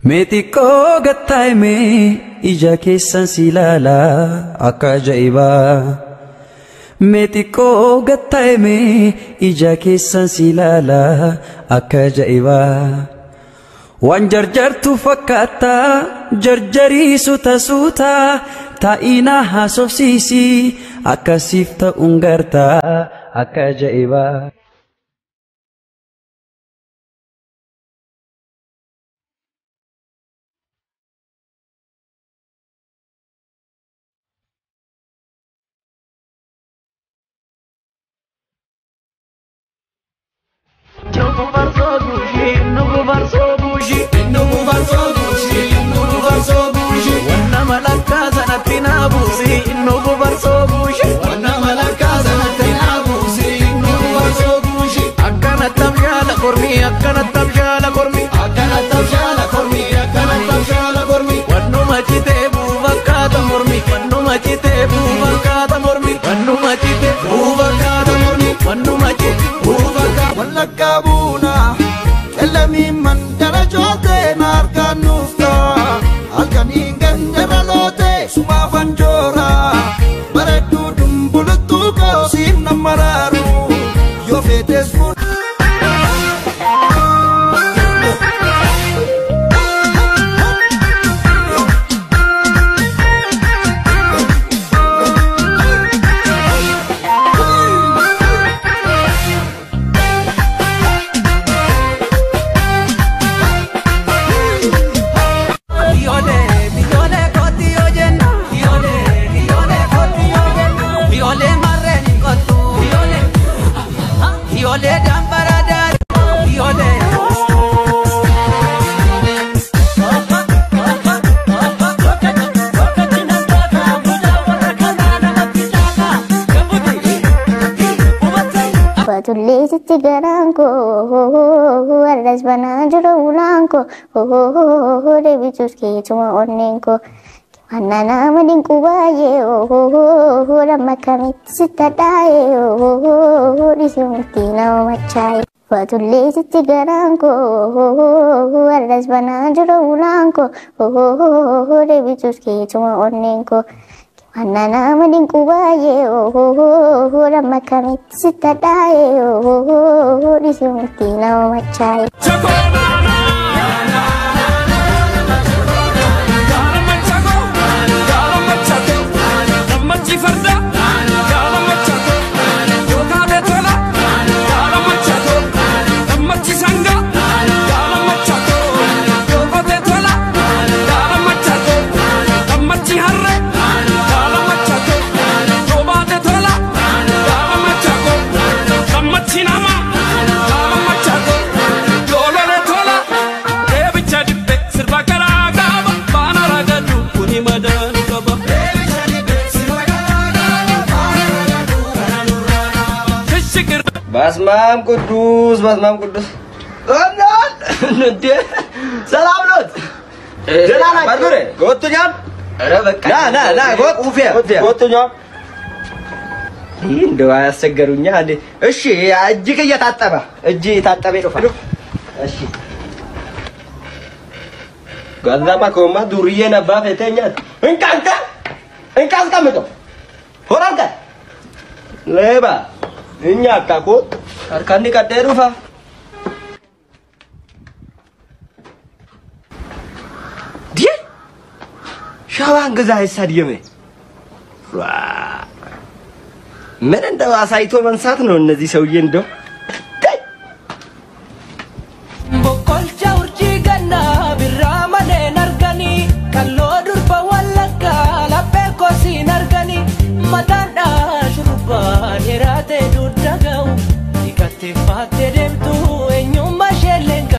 Mee xiqqoo gattaa'ime ija keessan si ilaala akka ajaa'ibaa. Mee xiqqoo gattaa'ime ija keessan si ilaala akka ajaa'ibaa. Waan jarjartu fakkaata jarjariisu tasuuta taa'ina haasofsiisi akkasiif ta'uun gartaa akka ajaa'ibaa. Tulleesitti garaan koo warras banaa jiru ulaan koo deebisuus keessuma onneen koo wanna nama dinqu baay'ee amma kamitti sitta dhaa'ee dhisi murtii nama machaa'e. Tulleesitti garaan koo warras banaa jiru ulaan koo deebisuus keessuma onneen koo. Wanna nama dinqu baay'ee amma kamitti sitta dhaa'ee dhisi murtii nama machaa'e. በስመ አብ ቅዱስ በስመ አብ ቅዱስ እንዴ ሰላም ኖት? ደህና ናችሁ? ጎቱኛል። ኧረ በቃ ና ና ና ጎቱኛል። ይህ እንደው አያስቸገሩኛ። እንዴ እሺ፣ እጅግ እየታጠበ እጅ የታጠበ ይጠፋል። እሺ ጋዛማ ኮማ ዱርዬ ነባ ፈተኛት እንካ እንካ እንካ አስቀምጠው ሆራልከ ሌባ እኛ አካኮ harkaan dhiqadhee dhufa. Diye shawaan ገዛ ሀይሳ ዲየሜ ምን እንደው አሳይቶ መንሳት ነው እነዚህ ሰውዬ እንደው Boqqolcha urjii gannaa birraa malee arganii kalloo durba wallaggaa laphee kosiin arganii mataan